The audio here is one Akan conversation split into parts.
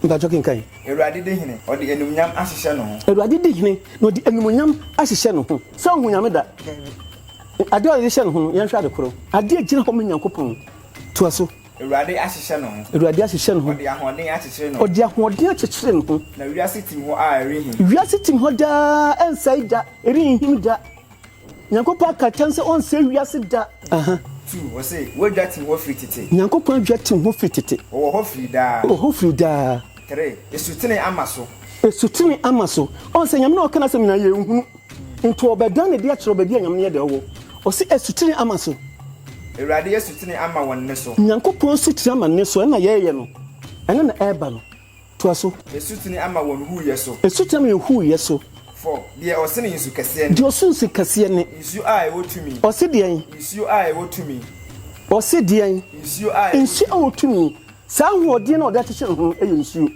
Mpakyɛ kenkan. Awurade di hene, ɔde animuonyam ahyehyɛ ne ho. Awurade di hene, na ɔde animuonyam ahyehyɛ ne ho. Sɛ ɔhu Nyame da. Adeɛ a ɔde hyɛ ne ho no, yɛnhwɛ ade koro. Adeɛ a ɛgyina hɔ ma Nyankopɔn. Toa so. Awurade ahyehyɛ ne ho. Awurade ahyehyɛ ne ho. Ɔde ahoɔden akyekyere ne ho. Ɔde ahoɔden akyekyere ne ho. Na wiase tim hɔ a ɛrenhim. Wiase tim hɔ daa, ɛnsɛe da, ɛrenhim da. Nyankopɔn aka kyɛn sɛ ɔnsɛe wiase da. Aha. Tu, ɔse, W'adwa tim hɔ firi tete. Nyankopɔn adwa tim hɔ firi tete. Ɔwɔ hɔ firi daa. Ɔwɔ hɔ firi daa. 3, Esutene ama so. Esutene ama so. Ɔn sɛ Nyame na ɔka n'asɛm nyinaa yɛnhunu. Nti ɔbɛdan ne de akyerɛ wo baabi a Nyame no yɛ dɛ ɔwɔ. Ɔse asutene ama so. Awurade asutene ama wɔn nne so. Nyankopɔn asutene ama nne so, ɛno na yɛreyɛ no. Ɛno na ɛreba no. Toa so. Asutene ama wɔn huuyɛ so. Asutene ama yɛn huuyɛ so. 4, Deɛ ɔsene nsu kɛseɛ nne. Deɛ ɔsene nsu kɛseɛ nne. Nsuo a ɛwɔ tumi. Ɔse deɛn? Nsuo a ɛwɔ tumi. Ɔse deɛn? Nsuo a ɛwɔ tumi. Nsuo a ɛwɔ tumi. Saa ahoɔden no a ɔde akyekyere ne ho no yɛ nsuo.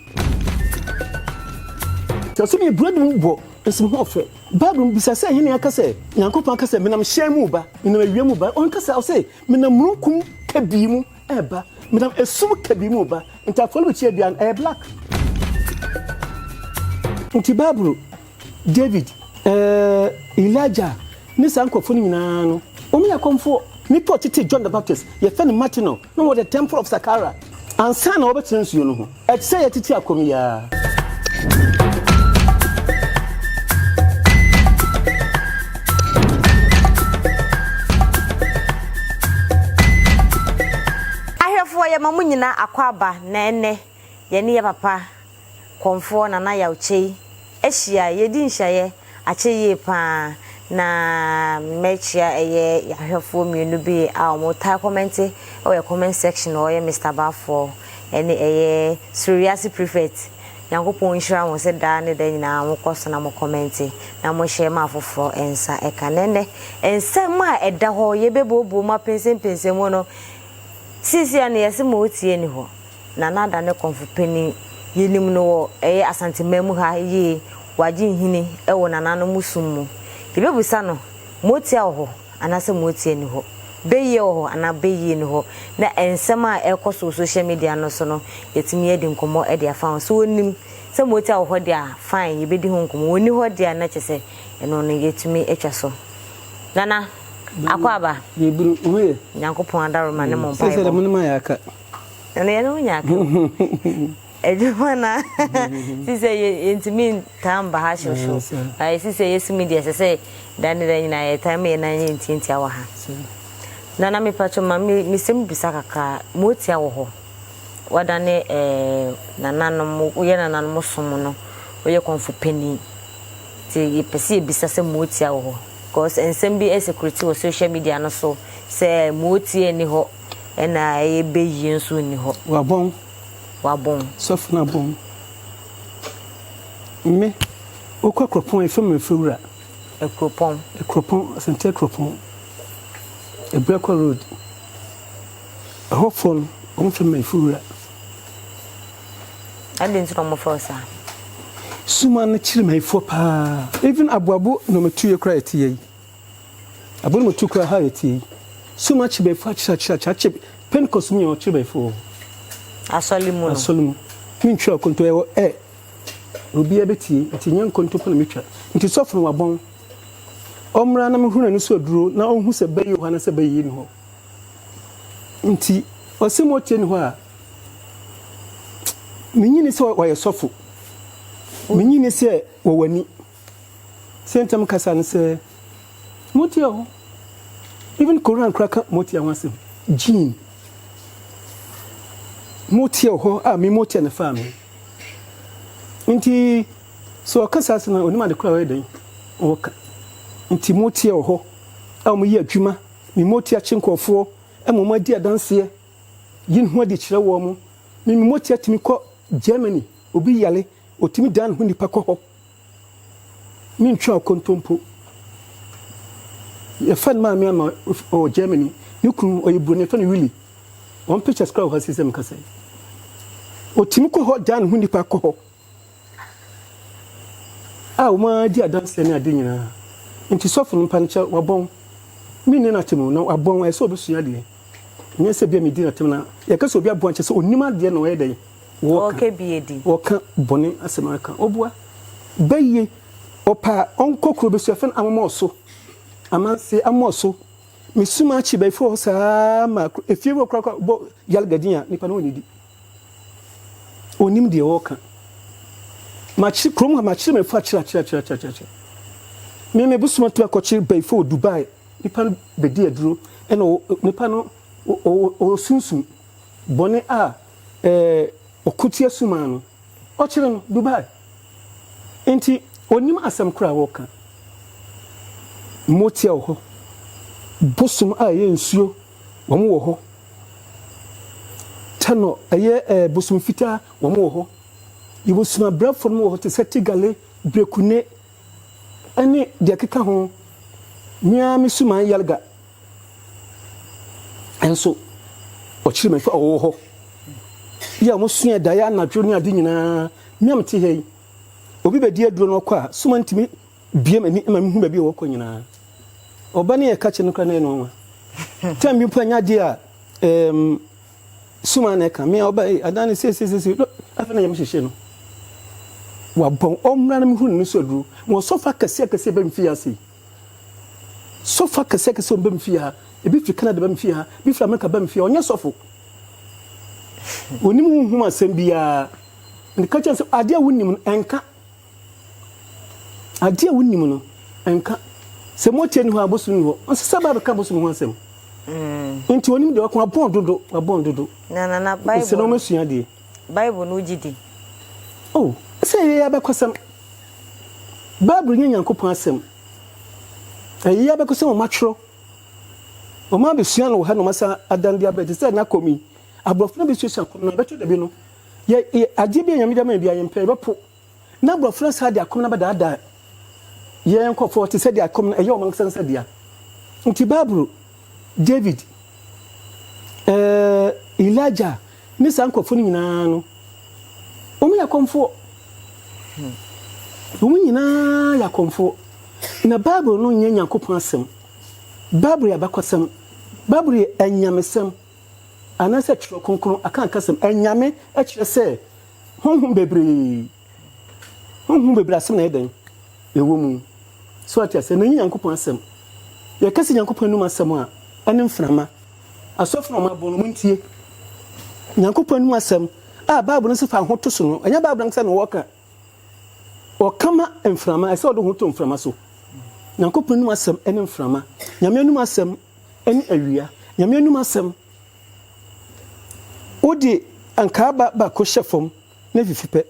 Sɛ ɔsɛ meyɛ burodo mu bɔ nso me ho ɔfɛ. Bible mu bisa sɛ hene aka sɛ Nyankopɔn aka sɛ menam hyɛn mu reba, menam awia mu reba. Ɔnka saa, ɔse menam mununkum kabii mu reba, menam esum kabii mu reba. Nti afɔrebukyia biara no ɛyɛ black. Nti Bible David, Elijah ne saa nkurɔfoɔ no nyinaa no, wɔyɛ akɔmfoɔ. Nipa a ɔtetee John the Baptist, yɛfrɛ no Martino, na ɔwɔ the Temple of Saqqara ansa na wɔbɛtena nsuo no ho. Ɛte sɛ yɛtete akɔm yi ara. Ahwɛfoɔ yɛma mo nyinaa akwaaba na ɛnnɛ yɛne yɛ papa Kɔmfoɔ Nana Yaw Kyei ahyia, yɛredi nhyiaeɛ akyɛ yie pa ara, na mɛkyea ɛyɛ yɛahwɛfoɔ mmienu bi a wɔtaa kɔmɛnte wɔ yɛ comment section hɔ, ɛyɛ Mister Baffour ɛne ɛyɛ Soro Wiase Prefect. Nyankopɔn nhyira mo sɛ daa ne da nyinaa mokɔ so na mo kɔmɛnte na mo hyɛ ma afoforɔ nsa ɛka. Na ɛnnɛ nsɛm a ɛda hɔ yɛbɛbuobuo mu apɛnsɛmpɛnsɛm mu no, seesei a no yɛse ma ɔtie nni hɔ. Nana Ada ne kɔmfo panin. Yɛnim no wɔ ɛyɛ Asanteman mu ha yie. Wagye nhini wɔ nananom som mu. Yɛbɛbisa no, Motia wɔ hɔ anaasɛ motia nni hɔ? Bayie wɔ hɔ anaa bayie nni hɔ? Na nsɛm a ɛrekɔ so wɔ social media no so no, yɛatumi adi nkɔmmɔ de afa ho. Sɛ wɔnim sɛ motia wɔ hɔ deɛ a, fine, yɛbɛdi ho nkɔmmɔ. Wɔnni hɔ deɛ a, na kyerɛ sɛ ɛno no yɛatumi atwa so. Nana, Akwaaba. Yɛbunu, wo ho yɛ? Nyankopɔn adaworoma ne mo mpaebɔ. Sɛsɛ deɛ mo ne mo ayɛ aka. Ɛno yɛne wo nya aka o. Adwuma na sisɛ yɛntumi ntaa mba ha hyewhyew. Ayɛ sisɛ yɛsi mu deɛ ɛsɛ sɛ da ne da nyinaa yɛtaa ma yɛn nan yɛ ntiantia wɔ ha. Nana mepatwo ma mesɛm bisa kakra motia wɔ hɔ wadane eh, nananom woyɛ nananom som no woyɛ kɔmfo panin nti yɛpɛ sɛ yɛbisa sɛ motia wɔ hɔ because nsɛm bi ɛsɛkuriti wɔ social media no so sɛ motia ni hɔ Ɛna ɛyɛ bɛyie nso nni hɔ. Wabɔn. Wabɔn. Sɔfo no abɔn. Me, wokɔ Akuropɔn a, yɛfrɛ me Mefewura. Akuropɔn. Akuropɔn, Asante Akuropɔn. Abuakwa Road. Ɛhɔfoɔ no, wɔfrɛ me Mefewura. Adɛn nti na wɔfrɛ wo saa? Suma no kyere mayifoɔ paa. Even aboabo na wɔtuiɛ koraa yɛte yei. Abɔne mu tu koraa ha yɛ tie yi. So ma kyebɛfo akyerɛ akyerɛ akyerɛ akyɛ Pentecost mu yɛ ɔkyerɛbɛfo wɔ hɔ. Asɔre mu no. Asɔre mu. Me ntwa nkonto ɛwɔ ɛ. Obiara bɛtie nti nyɛ nkonto na metwa. Nti sɔfo no wabɔn. Ɔmmra na mehuru n'ani so aduro na ɔnhu sɛ bɛyi wɔ hɔ anaasɛ bɛyi ni hɔ. Nti ɔsɛ mu ɔtie ni hɔ a menyini sɛ ɔyɛ sɔfo. Menyini sɛ wɔwɔ ani. Sɛ ntɛm kasa no sɛ motia hɔ. Even Koran kora ka motia ho asɛm. Gene. Motia hɔ a me motia no faa me. Nti sɛ ɔka saa asɛm a onim ade kora ɔyɛ dɛn ɔka. Nti motia hɔ a wɔyɛ adwuma me motia kye nkurɔfoɔ ma wɔn adi adanseɛ yi ne ho adi kyerɛ wɔn. Me motia tumi kɔ Germany obi yare otumi dan ne ho nipa kɔ hɔ. Mentwa kontompo. Yɛfa no maame ama ɔwɔ Germany. Ne kunu ɔyɛ buroni yɛfrɛ no Willy. Wɔn pictures koraa wɔ ha sisi sɛ mekasa yi. Otumi kɔ hɔ gyaa ne ho nipa kɔ hɔ a wɔn adi adanseɛ ne ade nyinaa. Nti sɔfo no mpa no kyɛ wabɔn. Menni no atem o, na wabɔn ɛsɛ sɛ ɔbɛsua adeɛ. Nyɛ sɛ bia medi no atem na yɛka sɛ obi aboa nkyɛ sɛ onim adeɛ na ɔyɛ dɛn. Wɔka wɔka bɔne asɛm aka. Ɔboa. Bɛyie, ɔpɛ a ɔnkɔ kuro bi so, yɛfrɛ no Amomɔɔso. Amanse, Amomɔɔso. Mesum akyi bɛyifoɔ hɔ saa ma efie wɔ korakora bɔ yalga din a nipa no ɔnnidi. Ɔnnim deɛ ɔreka. Makyere kurom ha makyere mɛfo akyere akyere akyere akyere akyere. Me me bosom atu akɔkyere bɛyifo wɔ Dubai. Nipa no bɛdi aduro ɛna nipa no ɔwɔ sunsum bɔne a ɛɛ ɔko tia sumaa no. Ɔkyere no Dubai. Nti ɔnim asɛm koraa a ɔreka. Motia wɔ hɔ. Bosom a ɛyɛ nsuo wɔn wɔ hɔ. Tanɔ ɛyɛ ɛɛ bosom fitaa wɔn wɔ hɔ. Yɛwɔ sumabrɛfoɔ nom wɔ hɔ te sɛ Tigale, Brekune ɛne deɛ ɛkeka ho. Me ara me suman Yalga nso ɔkyere me ɔwɔ hɔ. Yɛ a wɔsua daeɛ anadwo ne ade nyinaa. Me a mete ha yi, obi bɛdi aduro na ɔkɔ a, suma ntumi bue m'ani ma mehu baabi a wɔkɔ nyinaa. Ɔba ne yɛka kyerɛ no koraa na ɛyɛ no nwanwa. Tɛm bi mpo ɛnyɛ adeɛ a ɛɛm suma na ɛka me a ɔba ei adan no sei sei sei sei afei na yɛm hyehye no. Wabɔn ɔmmra na mehu ne so aduro. Wɔ sɔfo akɛseɛ akɛseɛ bɛ mfie ase yi. Sɔfo akɛseɛ akɛseɛ wɔn bɛ mfie ha. Ebi firi Canada bɛ mfie ha, ebi firi America bɛ mfie ha. Ɔnyɛ sɔfo. Onim honhom asɛm biara. Nka kyerɛ sɛ adeɛ a wonim no ɛnka. Adeɛ a wonim no, nka. Sɛ motie ni hɔ a, bosom ni hɔ. Ɔnsɛ sɛ Bible ka bosom ho asɛm. Nti onim deɛ ɔka, wabɔn dodo, wabɔn dodo. Na na na Bible. Sɛ na wɔasua adeɛ. Bible no wogye di? Oh, sɛ ɛyɛ abakɔsɛm. Bible nyɛ Nyankopɔn asɛm. Ɛyɛ abakɔsɛm a wɔatwerɛ. Wɔn abɛsua no wɔ ha na wɔasan adan de abrɛ te sɛ n'akɔm yi. Aborɔfo no bɛsuasua akɔm no, ɛbɛtɔ da bi no, yɛ, yɛ, adeɛ bi a Nyame de ama yɛn biara yɛmpɛ, yɛbɛpo. Na aborɔfo no saa de akɔm no abɛdaadaa yɛn nkurɔfoɔ te sɛ deɛ akɔm no ɛyɛ wɔn ankasa nsa dea. Nti Bible, David, eh, Elijah ne saa nkurɔfoɔ no nyinaa no, wɔn yɛ akɔmfoɔ. Wɔn nyinaa yɛ akɔmfoɔ. Na Bible no nyɛ Nyankopɔn asɛm. Bible yɛ abakɔsɛm. Bible yɛ anyamesɛm anaasɛ twerɛ kronkron akankasɛm. Anyame kyerɛ sɛ Honhom bebree, honhom bebree asɛm na ɛyɛ dɛn? Ɛwɔ mu. So ate aseɛ? Na ɛnyɛ Nyankopɔn asɛm. Yɛka sɛ Nyankopɔn anum asɛm a, ɛne mframa. Asɔfo na wɔn abɔ no, montie. Nyankopɔn anum asɛm a Bible no sɛ fa ho to so no, ɛnyɛ Bible ankasa na wɔka. Wɔka ma mframa, ɛsɛ wɔde ho to mframa so. Nyankopɔn anum asɛm ɛne mframa. Nyame anum asɛm ɛne awia. Nyame anum asɛm Wode ankaa ba baako hyɛ fam na efifi pɛ,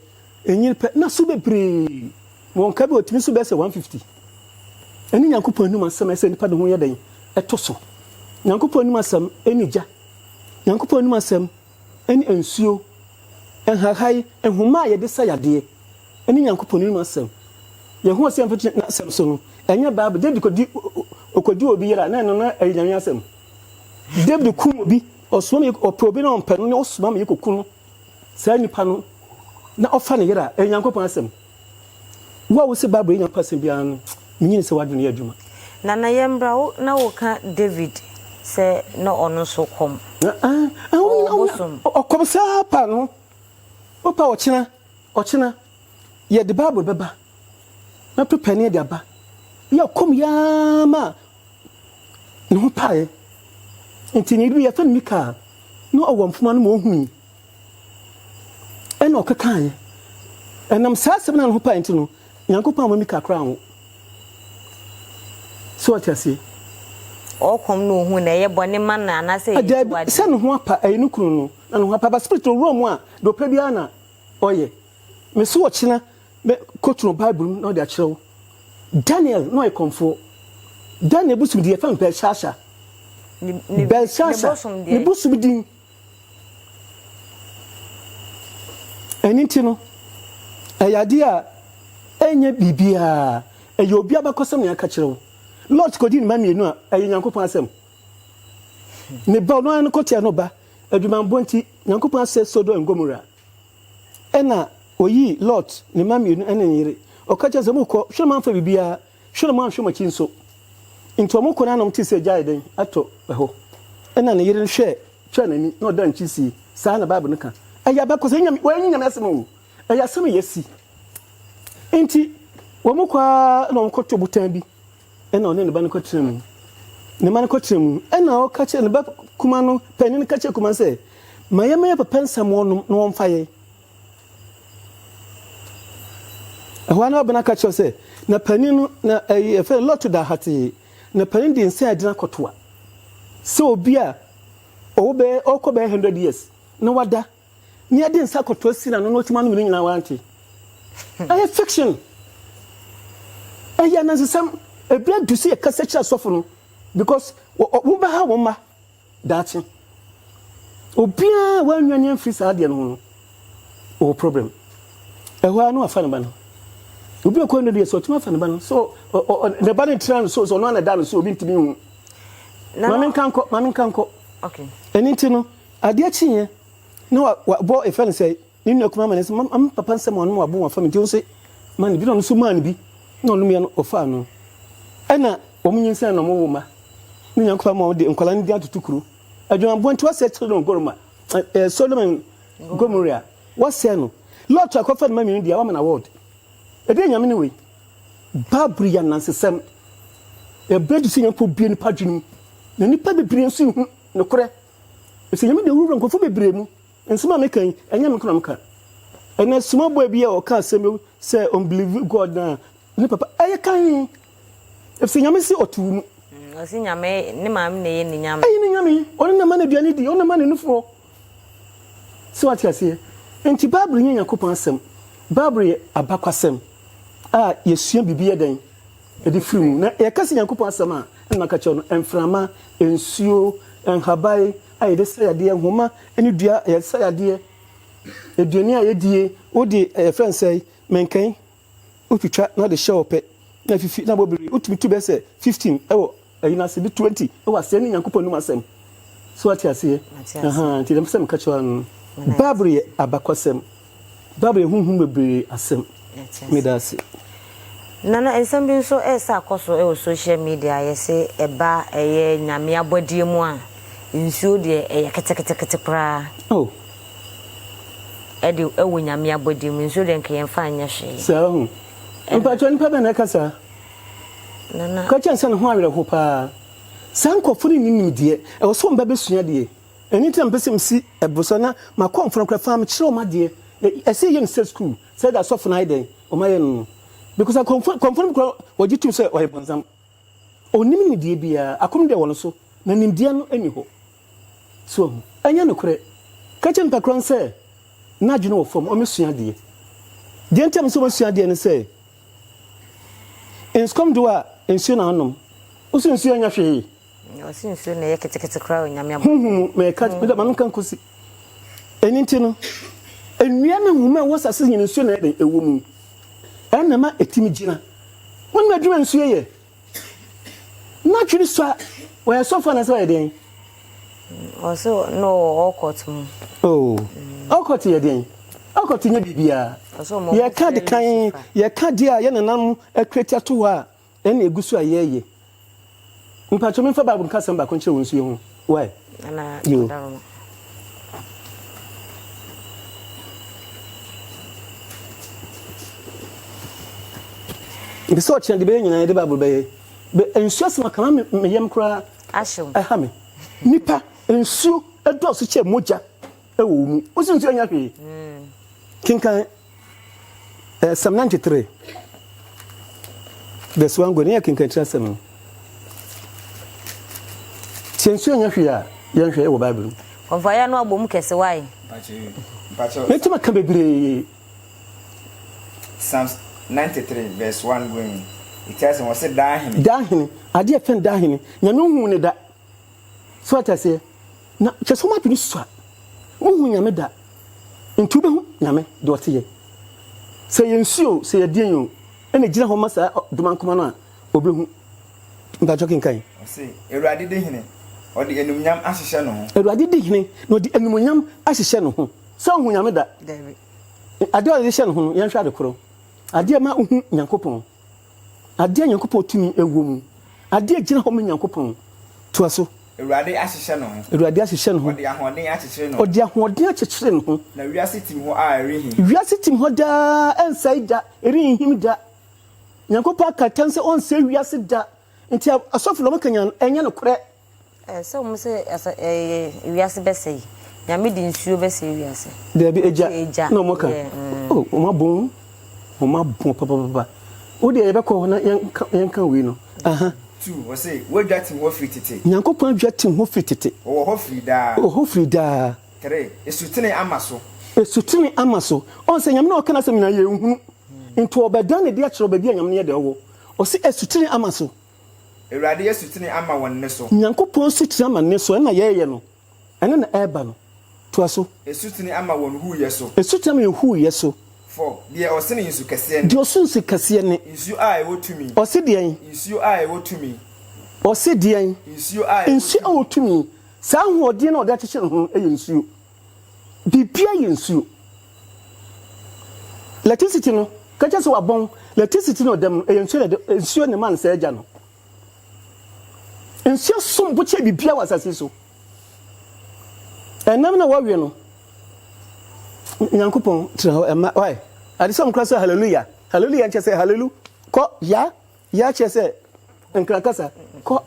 enyin pɛ, na so bebree. Wɔ nkaa bi a otumi so bɛyɛ sɛ 150. Ɛne Nyankopɔn anom asɛm a ɛsɛ nipa de ho yɛ dɛn? Ɛto so. Nyankopɔn anom asɛm ne gya. Nyankopɔn anom asɛm ne nsuo, nhahae, nhoma a yɛde sa yadeɛ. Ɛne Nyankopɔn anom asɛm. Yehowa sɛ yɛmfa n'asɛm so no, ɛnyɛ Bible. David kɔdi ɔkɔdi obi yere a, na ɛno na ɛyɛ Nyame asɛm. David kum obi, ɔsoma me ɔpɛ obi na ɔmpɛ no na ɔsoma me kɔku no saa nipa no na ɔfa ne yere a, ɛyɛ Nyankopɔn asɛm. Wo a wose Bible yɛ Nyankopɔn asɛm biara no, menyini sɛ w'adwene yɛ adwuma. Nana yɛmbra wo na woka David sɛ na ɔno nso kɔm. Ɔwɔ bosom. Ɔkɔm saa pa no. Wopa ɔkyena, ɔkyena yɛde Bible bɛba na prepare ne yɛde aba. Yɛ kɔm yi ara ma ne ho paeɛ. Nti ne yere bi yɛfrɛ no Mikal na ɔwɔ mfoma no ma ɔhui ɛna ɔkekaeɛ. Ɛnam saa asɛm no a ne ho paeɛ nti no, Nyankopɔn amma Mikal koraa anwo. So ɔte aseɛ? Ɔkɔm na ɔhu na ɛyɛ bɔne ma no anaasɛ ɛyɛ Daabi, akyiwadeɛ? sɛ ne ho apa, ɛyɛ ne kunu no, na ne ho apa. But spirit no ɔwura mu a, deɛ ɔpɛ biara na ɔyɛ. Mese ɔkyena Mɛ kɔtwerɛ Bible mu na ɔde akyerɛ wo. Daniel na ɔyɛ kɔmfoɔ. Daniel bosom din yɛfrɛ no Belshazzar. Belshazzar ne bosom din. Ɛno nti no, ɛyɛ adeɛ a ɛnyɛ biribiara. Ɛyɛ obi abakɔsɛm na yɛaka kyerɛ wo. Lot kɔdii ne mma mmienu a, ɛyɛ Nyankopɔn asɛm. Ne ba, ɔno ara no kɔtia no ba. Adwumammɔ nti, Nyankopɔn asɛe Sodom and Gomorrah. Ɛnna oyii Lot, ne mma mmienu ne ne yere. Ɔka kyerɛɛ wɔn sɛ, Morekɔ, hwɛ na moamfa biribiara, hwɛ na moanhwɛ mo akyi nso. Enti wɔkɔ no ara na wɔtee sɛ gya ayɛ dɛn? Atɔ hɔ. Ɛnna ne yere no hwɛɛ, twaa n'ani, na ɔdan n'akyi sii. Saa na Bible no ka. Ɛyɛ abakɔsɛm, ɛnyɛ wɔnyɛ Nyame asɛm o. Ɛyɛ asɛm a yɛasi. Enti wɔn kɔ ara na wɔkɔto botan bi ɛna ɔne ne ba no kɔtena mu. Ne mma no kɔtena mu. Ɛna ɔka kyerɛ ne ba kuma no, panin no ka kyerɛ kuma no sɛ, ma yɛmma yɛ papa nsa ma ɔnom na wɔmfa yɛn. Ɛhɔ ara na ɔbɛn aka kyerɛ sɛ, na panin no, na ɛyi ɛfɛ Lɔto da hatee, na panin de nsa a ɛdena kɔtoa sɛ obi a ɔwɔ bɛyɛ ɔkɔ bɛyɛ 100 years na wada ne yɛde nsa kɔtoa si n'ano na ɔtumi anom ne nyinaa wante. Ɛyɛ fiction. Ɛyɛ anansesɛm. Ebere adu sɛ yɛkasa kyerɛ asɔfo no because wɔbɛha wɔn mma daakye. Obiara a wannwane amfiri saa adeɛ no ho no, ɔwɔ problem. Ɛhɔ ara na wafa ne ba no. Obi a ɔkɔ no deɛ sɛ ɔtumi afa ne ba no so ne ba no ntena no so sɛ ɔno ana da no so obi ntumi nhu. Maame nka nkɔ, maame nka nkɔ. Ɛno nti no, adeɛ kyeeɛ na wabɔ ɛfɛ no sɛ ne nua kuma ma ne sɛ mama papa nsɛm a ɔno wabɔ wɔn afa mi nti ɔnse ma ne bi na ɔno nso maa ne bi na ɔnom yɛ no ɔfaa no ɛna wɔn nyinsɛn na wɔn wo ma ne Nyankopɔn ma wɔn de nkwadaa no di atoto kuro adwumaboɔ nti wɔsɛ Sodom and Gomorrah ɛɛ Sodom and Gomorrah wɔsɛ no Lot akɔfa ne ma mmienu deɛ wɔama na award ɛdeɛ nyame ne wei Bible yɛ anansesɛm ɛbrɛ de sɛ Nyankopɔn bie nipa adwene mu na nipa bebree nso nhu nokorɛ ɛsɛ nyame de wurawura nkurɔfoɔ bebree mu Nsɛm a meka yi, ɛnyɛ me nko na meka. Ɛnɛ small boy bi a ɔka asɛm bi sɛ ɔmbelieve God na ne papa, ɛyɛ kann. Efisɛ Nyame se ɔte wo mu. Ɔse Nyame, ne maame na ɛyɛ ne Nyame. Ɛyɛ ne Nyame, ɔno na ɛma no aduane di, ɔno na ɛma no nufoɔ. So wate aseɛ? Nti Bible nyɛ Nyankopɔn asɛm. Bible yɛ abakwasɛm a yɛsua biribi yɛ dɛn? Ɛde firi mu. Na yɛka sɛ Nyankopɔn asɛm a, ɛna maka kyerɛ wo no, mframa, nsuo, nhaban, a yɛde sa yadeɛ, nhoma ne dua a yɛde sa yadeɛ, aduane a yɛdie, wode yɛfrɛ no sɛ mɛnkɛn, wotwitwa na wode hyɛ hɔ pɛ na afifi na abɔ bebree, wotumi tu bɛyɛ sɛ 15 wɔ ayi no ase, bi 20 wɔ aseɛ ne Nyankopɔn anum asɛm. So wate aseɛ? Ahaa, nti deɛ mepɛ sɛ meka kyerɛ wo no, Bible yɛ abakɔsɛm. Bible yɛ honhom bebree asɛm. Meda ase. Nana nsɛm bi nso resa akɔ so wɔ social media yɛse ɛba ɛyɛ Nyame abɔdeɛ mu a nsuo deɛ ɛyɛ ketekete koraa. Oh. Ɛde ɛwɔ Nyame abɔdeɛ mu nsuo deɛ nka yɛnfa nyɛ hwee. Saa ho. Mpakyɛw nipa bɛn na ɛka saa? Nana. Ka kyerɛ no sɛ ne ho awerɛho paa. Saa nkurɔfo no nni nimdeɛ. Ɛwɔ sɛ wɔn ba bɛsua adeɛ. Ɛno nti na mepɛ sɛ mesi ɛbo so na m'akɔmfo no koraa fa mekyerɛ wɔn adeɛ. Ɛsɛ yɛyɛ no sɛ sukuu, sɛ de asɔfo no ayɛ dɛn, wɔn ayɛ no no. Because akɔmfo, kɔmfo no koraa wɔgye tom sɛ ɔyɛ bɔnsam. Ɔnnim nimdeɛ biara, akɔm deɛ wɔ no so, na nimdeɛ no nni hɔ. So wahu? Ɛnyɛ nokorɛ. Ka kyerɛ nipa korɔ no sɛ n'adwene wɔ fam, ɔmmɛsua adeɛ. Deɛ nti a mese ɔmmɛsua adeɛ ne sɛ, nsukɔm de wo a, nsuo na wonom. Wo so nsuo nyɛ hwee. Ɔse nsuo na ɛyɛ ketekete koraa wɔ Nyame abɔdeɛ Honhom mu, meka, mm. ma menka nkosi. Ɛno nti no, nnua ne nhoma a ɛwɔ asase nyina nsuo na ɛyɛ dɛn ɛwɔ mu. Ɛna ma ɛtumi gyina. Wonim adwuma nsuo yɛ? N'adwene sua, ɔyɛ sɔfo anaasɛ ɔyɛ dɛn? Ɔse no ɔwɔ ɔkɔt mu. Oh, ɔkɔt yɛ dɛn? Ɔkɔt nyɛ biribiara. Yɛka de kan, yɛka deɛ a yɛ nananom akreti ato hɔ a, Ɛna egu so a yɛɛyɛ. Mpakyɛw menfa bible nka asɛm baako nkyerɛ wo nsuo ho why? Yo. Mpɛ sɛ ɔkyena de bɛyɛ nyinaa yɛde bible bɛyɛ. Bɛ nsuo asɛm aka ma me yam koraa ɛha me. Nipa nsuo ɛdɔɔso kyɛ mogya ɛwɔ wo mu. Wosi nsuo nyɛ hwee. Kenkan Eh, Psalm 93 verse 1 go ne yɛ kenkan kyerɛ asɛm no. Sɛ nsuo nyɛ hwee a yɛnhwɛ wɔ Bible mu. Ɔmfa no abɔ mu kɛse wae. Mɛtumi aka bebree. Psalms 93 verse 1 going. Ɛti asɛm wɔ se daa hene. Daa hene. Adeɛ fɛn daa hene. Nyame nhuu ne da. So ate aseɛ? Na kyerɛ sɛ wɔn adwene sua. Wonhu Nyame da. Nti wobɛhu Nyame deɛ ɔte yɛ. Sɛ ɛyɛ nsuo o, sɛ ɛyɛ deɛn o, ɛna ɛgyina hɔ ma saa domankoma no a, ɔbɛhu. Mpakyɛ kenkan. Ɔse, Awurade di hene, ɔde animuonyam ahyehyɛ ne ho. Awurade di hene, na ɔde animuonyam ahyehyɛ ne ho. Sɛ wohu Nyame da? Dabi. Adeɛ a ɔde hyɛ ne ho no, yɛnhwɛ ade korɔ. Adeɛ a ɛma wohu Nyankopɔn. Adeɛ a Nyankopɔn tumi wɔ mu. Adeɛ a ɛgyina hɔ ma Nyankopɔn. Toa so. Awurade ahyehyɛ ne ho. Awurade ahyehyɛ ne ho. Ɔde ahoɔden akyekyere ne ho. Ɔde ahoɔden akyekyere ne ho. Na wiase tim hɔ a ɛrenhim. Wiase tim hɔ daa, ɛnsɛe da, ɛrenhim da. Nyankopɔn aka ntam sɛ ɔnsɛe wiase da. Nti asɔfo na wɔka nyinaa no, ɛnyɛ nokorɛ. Ɛɛ sɛ wɔn sɛ asa ɛɛ wiase bɛsɛe. Nyame de nsuo bɛsɛe wiase. Dabi egya na wɔn ka. Oh wɔn abɔn wɔn abɔn papapapa. Wo deɛ yɛbɛkɔ hɔ na yɛnka yɛnka wei no. Aha. Tu, ɔse, W'adwa tim hɔ firi tete. Nyankopɔn adwa tim hɔ firi tete. Ɔwɔ hɔ firi daa. Ɔwɔ hɔ firi daa. Tre, Esutene ama so. Esutene ama so. Ɔn sɛ Nyame na ɔka n'asɛm nyinaa yɛnhunu. Nti ɔbɛdan ne de akyerɛ wo baabi a Nyame no yɛ dɛ ɔwɔ. Ɔse esutene ama so. Awurade asutene ama wɔn nne so. Nyankopɔn asutene ama nne so, ɛno na yɛreyɛ no, ɛno na ɛreba no. Toa so. Asutene ama wɔn huuyɛ so. Asutene ama yɛn huuyɛ so. For, deɛ ɔsene nsu kɛseɛ nne. Deɛ ɔsene nsu kɛseɛ nne. Nsuo a ɛwɔ tumi. Ɔse deɛn? Nsuo a ɛwɔ tumi. Ɔse deɛn? Nsuo a ɛwɔ tumi. Nsuo a ɛwɔ tumi. Saa ahoɔden no a ɔde akyekyere ne ho no yɛ nsuo. Biribiara yɛ nsuo. Electricity no, ka kyerɛ sɛ wabɔn. Electricity no ɔda mu no, ɛyɛ nsuo na ɛde, nsuo na ɛma no saa gya no. Nsuo som bo kyɛn biribiara wɔ asase yi so. Ɛnam na wɔwe no, Nyankopɔn tena hɔ ɛma, why? Ade sɛ wɔn kora sɛ hallelujah. Hallelujah nkyɛ sɛ hallelu, kɔ, ya. Ya kyerɛ sɛ nkran kasa kɔ.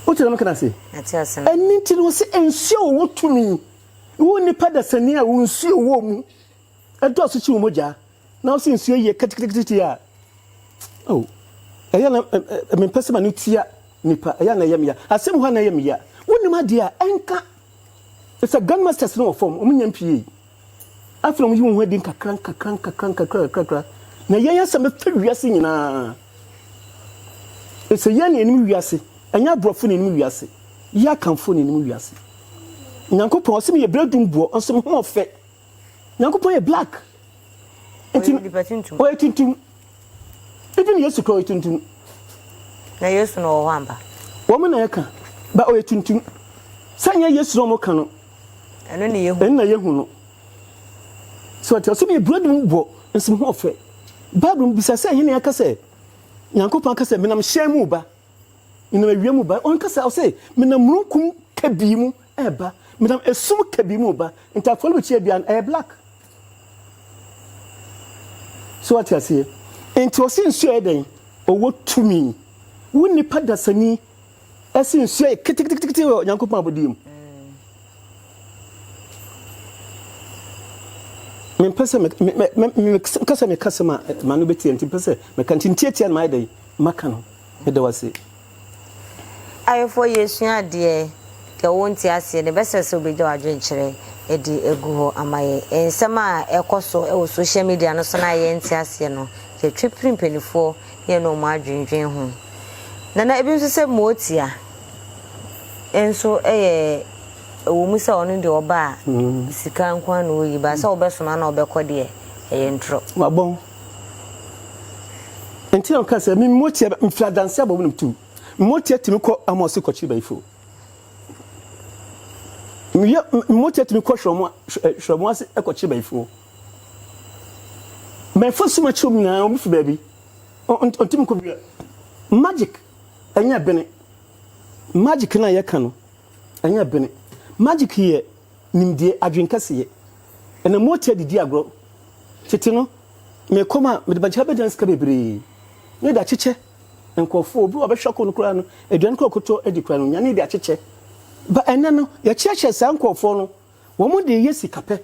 Wote na meka no ase? Ɛno nti no wɔse nsuo a wɔwɔ tumi wo nipa dasani a wo nsuo wɔ mu ɛdɔɔso kye wo mogya na wose nsuo yɛ keteketekete a oh ɛyɛ na mempɛ sɛ ma no tia nipa ɛyɛ na ɛyɛ meya asɛm hɔ na ɛyɛ meya wonim adeɛ a ɛnka sɛ grandmasters no wɔ fam wɔn nya mpie Afei na wɔyi wɔn ho adi nkakrankakra nkakrankakra nkakrankakra. Na yɛn asɛm bɛfa wiase nyinaa. Ɛsɛ yɛn na yɛnim wiase, ɛnyɛ aborɔfo na yɛnim wiase. Yɛ Akanfoɔ na yɛnim wiase. Nyankopɔn ɔse meyɛ berɛdum boɔ, nso me ho ɔfɛ. Nyankopɔn yɛ black. Nti ɔyɛ tuntum. Even Yesu koraa ɔyɛ tuntum. Na Yesu no wɔ hɔ ampa? Wɔn na ɛka, ba ɔyɛ tuntum. Sɛ nyɛ Yesu na wɔn ka no. Ɛno na yɛhu. Ɛno na yɛhu no. So ɔte ɔsɛ meyɛ brɛdi mu bɔ nso me ho ɔfɛ. Bible bisa sɛ hene aka sɛ Nyankopɔn aka sɛ menam hyɛn mu ba. Menam awia mu ba. Ɔnka sɛ ɔsɛ menam mununkum kabii mu ɛba. Menam esum kabii mu ba. Nti afɔrebukyia bia no ɛyɛ black. So wate aseɛ? Nti ɔse nsuo yɛ dɛn? Ɔwɔ tumi. Wo nipa dasani ɛse nsuo yɛ keteketekete wɔ Nyankopɔn abɔdeɛ mu. Mempɛ sɛ meka sɛ meka sɛm a ma no bɛtie nti mpɛ sɛ meka nti ntiatia no mayɛ dɛn maka no. Meda wo ase. Ayeforɔ yɛresua adeɛ, deɛ wonte aseɛ no yɛbɛsrɛ sɛ wobɛgya w'adwenkyerɛ de agu hɔ ama yɛn. Nsɛm a ɛkɔ so wɔ social media no so no a yɛnte aseɛ no, yɛtwe piri mpanimfoɔ ne yɛne wɔn adwendwen ho. Nana, ebi nso sɛ Motia nso yɛ, ɛwɔ mu sɛ ɔno deɛ ɔba a, sika nko ara na ɔyi, ba sɛ wobɛsoma na ɔbɛkɔ deɛ, ɛyɛ ntorɔ. Wabɔn. Nti na ɔka sɛ, me motia mfiri adanse abɔ mu nom tu. Motia tumi kɔ Amos kɔkyere bayifo. Meyɛ motia tumi kɔ hwɛmo ase kɔkyere bayifoɔ. Mɛfa sum akyerɛ wɔn nyinaa wɔn fi baabi. Ɔntumi nkɔ bia. Magic ɛnyɛ bene. Magic no a yɛka no ɛnyɛ bene. Magic yɛ nimdeɛ, adwene kɛseyɛ. Ɛna motia didi agorɔ. Tete no, mekɔ ma mede bankye abɛgyina sika bebree. Ne de akyekyɛ nkurɔfoɔ. Obi wɔ ɔbɛhwɛ akɔ no koraa no, aduane koraa ɔkɔtɔ adi koraa no, ɔnya ne de akyekyɛ. Ba ɛnnɛ no, yɛkyerɛkyerɛ saa nkurɔfoɔ no, wɔn de yɛ sika pɛ.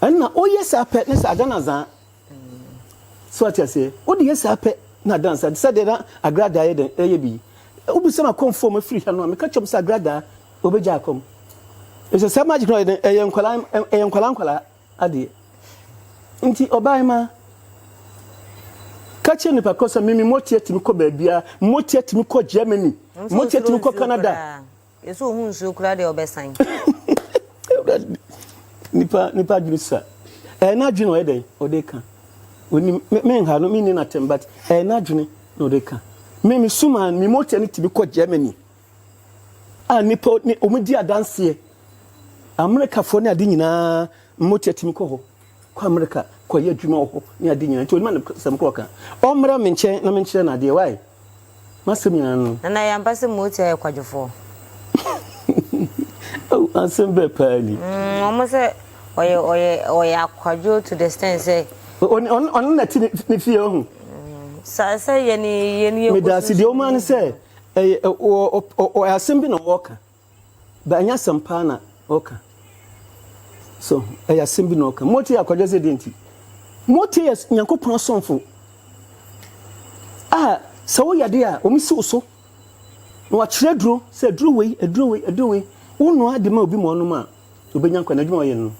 Ɛnna woyɛ saa pɛ ne sɛ adan azaa. So ate aseɛ? Wode yɛ saa pɛ na adan azaa. Sɛdeɛ na agradaa yɛ dɛn ɛyɛ bi. Wobisa ma kɔmfoɔ ma firi ha no a, meka kyerɛ sɛ agradaa wɔbɛgya akɔm. Ɛsɛ saa magic no yɛ dɛn ɛyɛ nkwadaa ɛyɛ nkwadaa nkwadaa. Adeɛ. Nti ɔbaa ka kyerɛ nipa korɔ sɛ mimi motia tumi kɔ baabiara, motia tumi kɔ Germany, motia tumi kɔ Canada. Yɛsɛ ohun nsuo koraa deɛ ɔbɛsan. Nipa nipa adwene sua. Ɛyɛ n'adwene ɔyɛ dɛn ɔde ka. Onim me me nha no me ni n'atɛm but ɛyɛ n'adwene na ɔde ka. Me me suma me motia no tumi kɔ Germany. a nnipa ne wɔn di adanseɛ. Amerikafoɔ ne ade nyinaa mmotia tumi kɔ hɔ, kɔ Amerika kɔyɛ adwuma wɔ hɔ ne ade nyinaa. Nti onim asɛm kɔ ɔka. Ɔmmra me nkyɛn na menkyerɛ no adeɛ. Why? M'asɛm nyinaa no. Nana ɛyɛ ampa sɛ Motia yɛ kwadwofoɔ? Oh, asɛm bɛɛ paa ni. Mm, wɔn sɛ ɔyɛ ɔyɛ ɔyɛ akwadwo to the extent sɛ. Ɔno ɔno na ti ne fie ɔho. Sa sɛ yɛn yɛn yɛ. Medase deɛ ɔmo ano sɛ ɛyɛ ɔ ɔ ɔ asɛm bi na ɔɔka. But ɛnyɛ asɛm paa na ɔka. So ɛyɛ asɛm bi na ɔka. Motie akwadwo sɛ deɛ nti. Motie yɛ Nyankopɔn asomfo a sɛ woyɛ adeɛ a wɔn si wo so na wɔakyerɛ aduro sɛ aduro wei, aduro wei, aduro wei. Wonoa de ma obi ma ɔnom a, obɛnya nkwa na adwuma ɔyɛ no.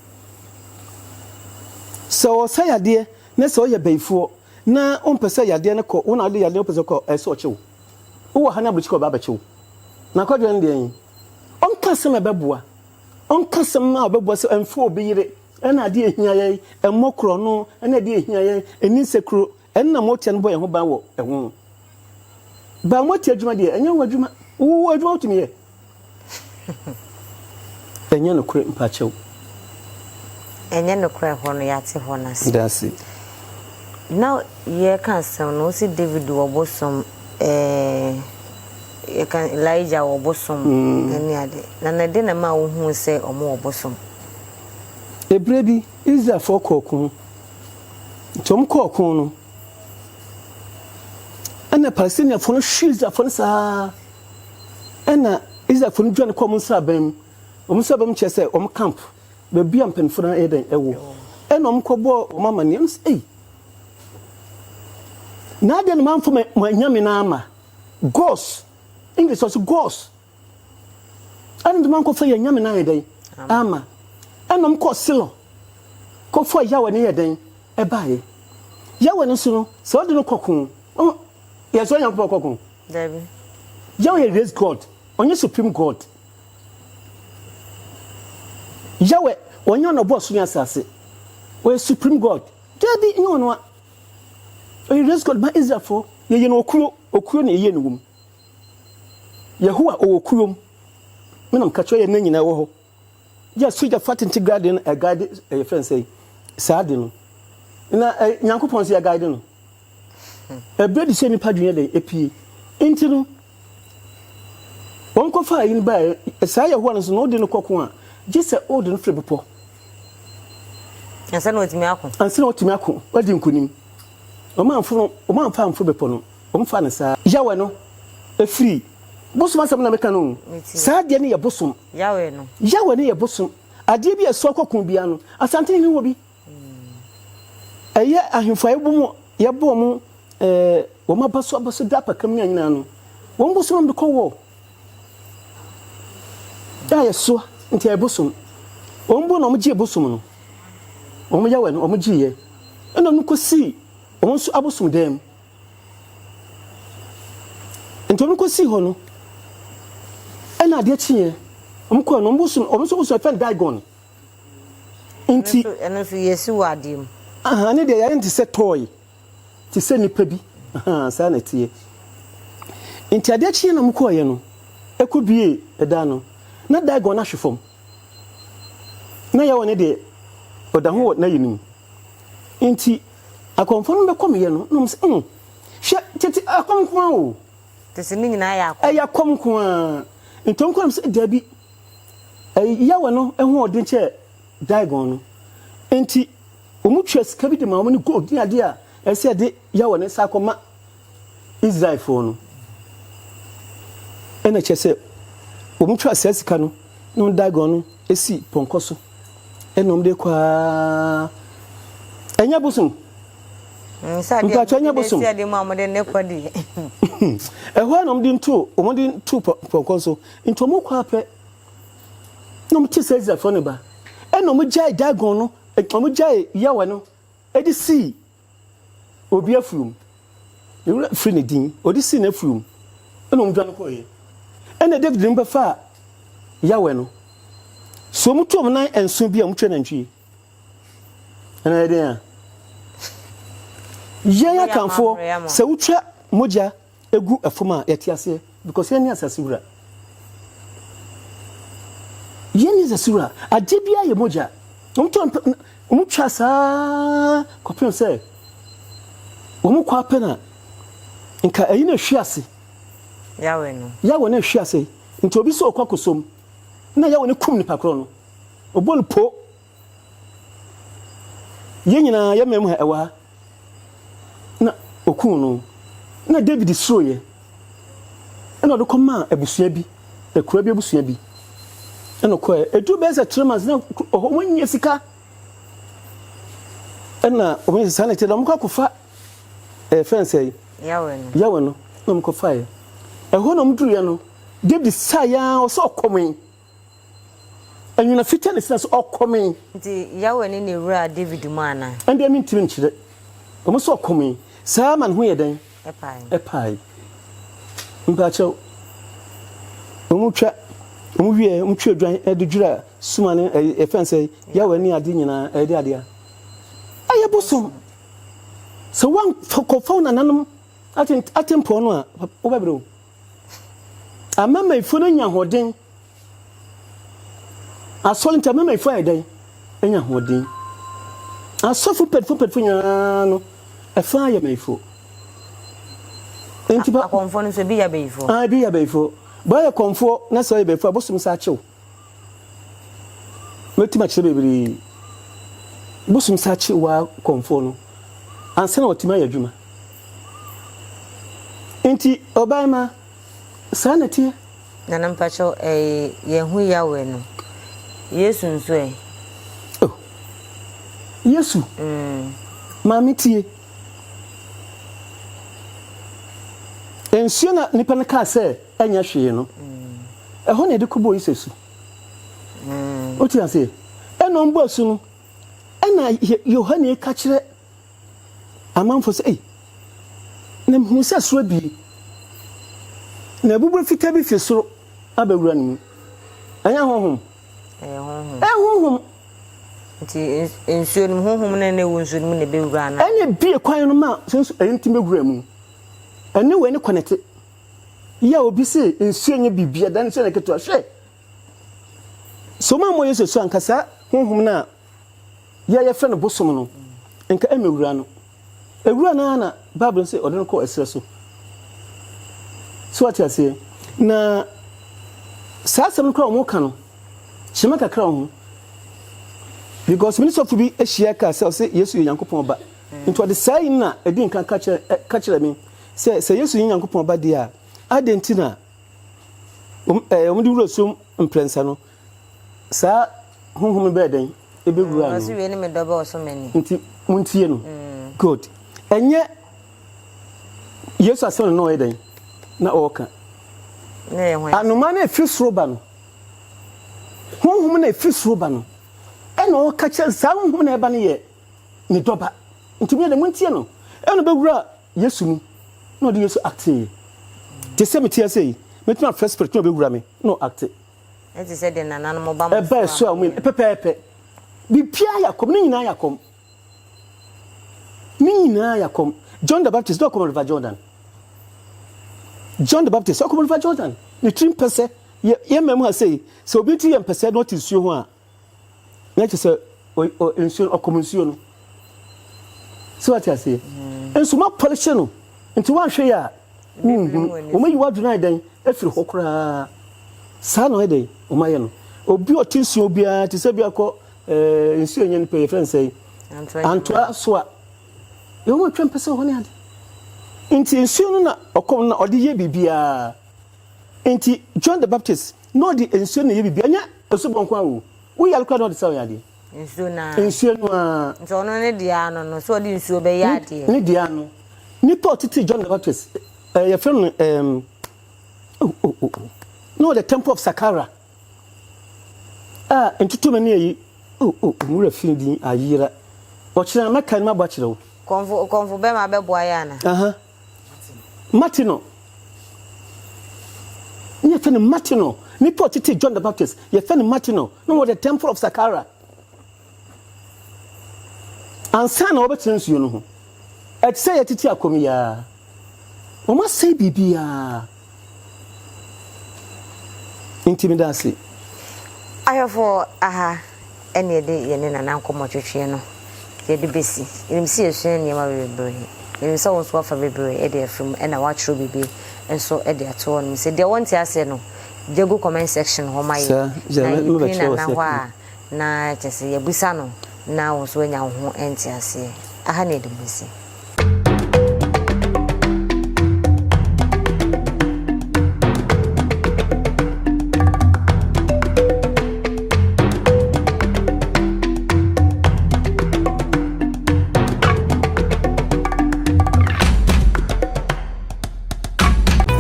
Sɛ ɔsa yadeɛ na sɛ ɔyɛ bayifoɔ na wompɛ sɛ yadeɛ no kɔ, wo na wode yadeɛ no wopɛ sɛ kɔ, ɛsɛ ɔkye wo. Wowɔ ha na aburokyire ɔba abɛkye wo. Na akwadworɔ no deɛ he? Ɔnka asɛm a ɛbɛboa. Ɔnka asɛm a ɔbɛboa sɛ ɛmfa obi yere, ɛna adeɛ a ɛhia yɛn, ɛmmɔ korɔno, ɛna adeɛ a ɛhia yɛn, ɛnni nsekuro. Ɛno na motia no bɔ yɛn ho ban wɔ ɛho. Ba motia adwuma deɛ, ɛnyɛ wo adwuma. Wo adwuma wotumi yɛ. Ɛnyɛ nokorɛ mpakyɛw. Ɛnyɛ nokorɛ hɔ no yɛate hɔ no ase. Dase. Na yɛka asɛm no wosi David wɔ bosom ɛɛ yɛka Elijah wɔ bosom ɛne ade na na ɛde na ɛma wohuu sɛ ɔmo wɔ bosom. Eberɛ bi Israelfoɔ kɔɔ ɔko nti ɔmo kɔɔ ɔko no ɛna Palestiniafoɔ no hwee Israelfoɔ no saa. Ɛnna Israelfo no dwane kɔɔ wɔn nsraban mu. Wɔn nsraban mu kyerɛ sɛ wɔn camp, baabi a mpanyimfo no yɛ dɛn wɔ. Ɛnna wɔkɔbɔɔ wɔn amanneɛ. Wɔn sɛ, Ei, na adɛn na moamfa mo anyame no amma? Gods, English ɔse gods. Adɛn nti moankɔfa yɛn anyame no ayɛ dɛn amma? Ɛnna wɔkɔɔ Silo kɔfaa Yahweh no yɛ dɛn ɛbaeɛ. Yahweh no nso no, sɛ wode no kɔko, yɛsɛ Onyankopɔn kɔko. Dabi. Yahweh yɛ race God, ɔnyɛ supreme God. Yahweh, ɔnyɛ ɔna ɔbɔɔ soro ne asase. Ɔyɛ supreme God. Dabi, nyɛ ɔno a. Ɔyɛ race God ma Israelfoɔ. Yɛyɛ no okuo, okuo na yɛyɛ no wom. Yehowa ɔwɔ okuo mu. Me na meka kyerɛ yɛ nna nyinaa wɔ hɔ. Yɛ sogyafo atente guide no, ɛguide ɛyɛ fɛn sɛ saa de no. Na Nyankopɔn nso yɛ guide no. Ɛberɛ de sɛ nnipa adwene yɛ dɛn epie. Nti no, wɔn kɔfa ayi no baeɛ, saa Yehowa no nso na wode no kɔko a, gye sɛ wode no firi bepɔ. Ansa na watumi ako. Ansa na watumi ako, wadi nkonim. Wɔn amforo, wɔn amfa amforo bepɔ no, wɔn fa no saa. Yahweh no efiri bosom asɛm na meka no o. Saa adeɛ no yɛ bosom. Yahweh no. Yahweh no yɛ bosom. Adeɛ bi a ɛsoa kɔko biara no, Asante hene wɔ bi. Ɛyɛ ahemfo a yɛbɔ mu yɛbɔ wɔn ɛɛ wɔn abaso abaso da apakam ne anyinaa no wɔn bosom de kɔ wɔ a yɛsoa nti ɛyɛ bosom wɔn bo na wɔn gye bosom no wɔn yɛ wɔ no wɔn gye yɛ ɛna wɔn kɔ si wɔn nso abosom dan mu nti wɔn kɔ si hɔ no ɛna adeɛ kyeeɛ wɔn kɔ no wɔn bosom wɔn nso bosom ɛfɛn dagon. Nti. Ɛno nso yɛsi wɔ adeɛ mu. Ahaa ne deɛ yɛayɛ no te sɛ toy, te sɛ nipa bi, ahaa saa na ɛteɛ. Nti adeɛ kyeeɛ na wɔkɔeɛ no, ɛkɔ bue ɛdan no, na Dagon no ahwe fam. Na Yahweh no deɛ, ɔda ho wɔ n'ayi no mu. Nti akɔmfoɔ no bɛkɔmeeɛ no, na wɔn sɛ, mm, hwɛ, tete akɔm nko ara o. Tete ne nyinaa yɛ akɔm. Ɛyɛ akɔm nko ara. Nti wɔn kɔɔ no sɛ, dabi, Yahweh no ho ɔden kyɛɛ Dagon no. Enti wɔtua sika bi de ma wɔn ne gold ne adeɛ a ɛsɛ sɛ yɛde Yahweh no nsa akɔma Israelfoɔ no. Ɛna kyerɛ sɛ wɔtwa saa sika no na wɔn Dagon no si pɔnkɔ so ɛna wɔn de kɔ ara. Ɛnyɛ bosom. Mpakyɛ ɛnyɛ bosom. Ɛhɔ ara na wɔde nto wɔn de to pɔnkɔ so. Nti wɔn kɔ apɛ na wɔn te sɛ Israelfoɔ no ba. Ɛna wɔn gyae Dagon no, wɔn gyae Yahweh no de sii obi afurum. Ne wura firi ne din, wɔde sii n'afurum. Ɛna wɔn dwane kɔeɛ. Ɛna David no bɛfaa Yahweh no. So wɔn tu wɔn nan nson bi a wɔn twa nantwie. Ɛna yɛ den a. Yɛn Akanfoɔ, sɛ wotwa mogya gu fam a, yɛte aseɛ because yɛn ne asase wura. Yɛn ne asase wura. Adeɛ biara yɛ mogya. Wɔn twa saa kɔpem sɛ wɔn kɔ apɛ na nka ɛyi na ehwi ase. Yahweh no. Yahweh no ahwi ase. Nti obi sɛ ɔkɔ akɔsɔ mu, na Yahweh no kum nipa korɔ no. Ɔbɔ no po. Yɛn nyinaa yɛ mmaa mu ha ɛwɔ ha. Na ɔkuu no. Na David suroeɛ. Ɛna ɔde kɔmaa abusua bi, akura bi abusua bi. Ɛna ɔkɔɛ. Ɛduru bɛyɛ sɛ 3 months na ɔhɔ wɔn nyɛ sika. Ɛna wɔn yɛ saa na ɛkyɛ dɛ wɔn kɔ akɔfa ɛɛ fɛn sɛ Yahweh no. Yahweh no na wɔn kɔfaeɛ. Ɛhɔ na wɔn duruiɛ no, David saa ya ɔsɛ ɔkɔmee. Nwena fitaa na esina so ɔkɔmee. Nti Yahweh ne na ewuraa David mu anaa? Ɛndeɛ mentumi nkyerɛ. Wɔn sɛ ɔkɔmee. Saa ma ne ho yɛ dɛn? Ɛpae. Ɛpae. Mpakyɛw, wɔn twa, wɔn wie, wɔn twa odwan de dwira suma ne ɛyɛ yɛfɛn sɛ Yahweh ne ade nyinaa ɛyɛ de adeɛ a. Ɛyɛ bosom. Sɛ woankɔfa wo nananom atempɔn no a, wobɛbrɛ o. Amamayifoɔ no anya ahoɔden. Asɔre nti amamayifoɔ ayɛ dɛn? Anya ahoɔden. Asɔfo mpanyinfoɔ mpanyinfoɔ nyinaa no, ɛfa yɛ mayifoɔ. Nti pa. Akɔmfoɔ no nso ebi yɛ abayifoɔ. Ah, ebi yɛ abayifoɔ. Bɔ yɛ kɔmfoɔ na sɛ ɔyɛ bayifoɔ a, bosom sa akyew. Mɛtumi akyerɛ bebree. Bosom sa akye waa kɔmfoɔ no ansa na watumi ayɛ adwuma. Nti ɔbaa saa na ɛteɛ. Nana mpakyɛw ɛɛ yɛn hu Yahweh no Yesu nso ɛ? Oh Yesu maame tie. Nsuo na nipa no kaa sɛ ɛnyɛ hwee no, ɛhɔ na yɛde kɔbɔɔ Yesu asu. Wote aseɛ? Ɛna ɔmbɔ asu no, ɛna Yohane ka kyerɛ amanfoɔ sɛ, Ei, na mehunu sɛ soro abue, na abuburo fitaa bi firi soro abɛwura ne mu. Ɛnyɛ honhom? Ɛyɛ honhom. Ɛyɛ honhom. Nti nsuo no mu, honhom no na ɛwɔ nsuo no mu na ɛbɛwura anaa? Ɛna ebue kwan no ma sɛ nsu ɛno nti bɛwura mu. Ɛne wei ne kɔnɛte. Yɛ a obi se nsuo nyɛ biribi a, nsuo na ketewa. Hwɛ! Sɛ wɔn ammɔ Yesu asu anka saa honhom no a yɛ yɛfrɛ no bosom no, nka ɛmmɛwura no. Ɛwura no ara na Bible no sɛ ɔde no kɔɔ ɛserɛ so. So wate aseɛ? Na saa asɛm no koraa wɔn ka no, hyɛma kakra wɔ ho. Because me ne sɔfo bi ahyia kaa sɛ ɔsɛ Yesu yɛ Nyankopɔn ba. Nti ɔde saa yi na ɛdi nkan ka kyerɛ me sɛ sɛ Yesu yɛ Nyankopɔn ba deɛ a, adɛn nti na wɔn de wura sum mprɛnsa no, saa honhom no bɛyɛ dɛn? Ɛbɛwura no. Ɔse wei ne me dɔba ɔsɔ m'ani. Nti montie no. Good. Ɛnyɛ Yesu asɛm no na ɔyɛ dɛn? Na ɔreka. Anomaa no a ɛfiri soro ba no, honhom no a ɛfiri soro ba no, ɛna ɔreka kyerɛ saa honhom no a ɛba no yɛ ne dɔba. Nti moyɛ dɛn? Montie no. Ɛna ɔbɛwura Yesu mu na ɔde Yesu actee. Te sɛ mete ase yi, mɛtumi afrɛ spirit na ɔbɛwura me na ɔacte. Ɛte sɛ deɛ nananom ba mo Ɛba ɛso a wɔn pɛpɛɛpɛ. Biribiara yɛ akɔm, ne nyinaa yɛ akɔm. Ne nyinaa yɛ akɔm. John the Baptist na ɔkɔm River Jordan. John the Baptist ɔkɔm River Jordan. Ne tiri mpɛsɛ yɛ yɛ mmaa mu ha sei sɛ obi tiri yɛ mpɛsɛ na ɔte nsuo ho a na kyerɛ sɛ nsuo no ɔkɔm nsuo no. So wate aseɛ? Nso ma pɔlehye no nti woanhwɛ yɛ a wonhunu. Wɔn ayi w'adwene ayɛ dɛn afiri hɔ koraa. Saa na ɔyɛ dɛn wɔn ayɛ no. Obi a ɔte nsuo biara te sɛ bi akɔ ɛɛ nsuo nyɛ nipa yɛfrɛ no sɛ antoa so a yɛ wɔn atwa mpɛ sɛ hɔ ne ade. Nti nsuo no na ɔkɔm na ɔde yɛ biribiara. Nti John the Baptist na ɔde nsuo na yɛ biribiara nyɛ asubɔ nko ara o. Woyare koraa na ɔde sa wo yadeɛ. Nsuo no ara. Nsuo no ara. Nti ɔno ne deɛ ano no, sɛ ɔde nsuo bɛyɛ adeɛ. Ne deɛ ano. Nipa a ɔtete John the Baptist, eh, yɛfrɛ no um, oh, oh, oh, oh. Na ɔde Temple of Saqqara. A ntutuma ne ayi, oh, oh, oh, nwura fi ne din ayera. Ɔkyerɛ a mɛka no mabɔ akyerɛ wo. Kɔnfo, kɔnfo bɛma bɛboa yɛ ana? Aha. Martino. Ne yɛfrɛ no Martino. Nipa a ɔtete John the Baptist, yɛfrɛ no Martino. Na wɔ the Temple of Saqqara. Ansa na wɔbɛtena nsuo no ho. Ɛte sɛ yɛtete akɔm yi ara. Wɔasɛe biribiara. Nti meda ase. Ahwɛfoɔ aha ɛna yɛde yɛne Nana nkɔmmɔ twetweɛ no yɛde bɛsi. Yɛnim sɛ yɛsua nneɛma bebree. Menim sɛ wo nso woafa bebree de afiri mu ɛna woatwerɛ biribi nso de ato hɔ nom. Sɛ deɛ wɔnte aseɛ no, gya gu comment section hɔ ma yɛn na yɛpue Nana hɔ a na kyerɛ sɛ yɛabisa no na wo nso woanya wo ho nteaseɛ. Aha na yɛde mo asi.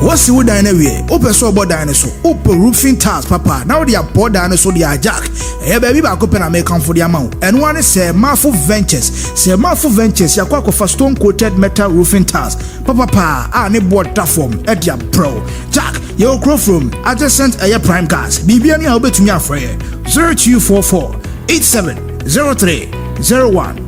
Woasi wo dan no awie, wopɛ sɛ ɔbɔ dan no so, wopɛ roofing tiles papa na wode abɔ dan no so de a Jack, ɛyɛ baabi baako pɛ na mekamfo de ama wo, ɛno ara ne Sir Marfo Ventures. Sir Marfo Ventures, yɛakɔ akɔfa stone coated metal roofing tiles papa paa a ne boɔ da fam de abrɛ wo. Jack, yɛwɔ kuro from adjacent ɛyɛ Prime Gas, biribiara ni a wobɛtumi afrɛ yɛn 0244 87 03 01.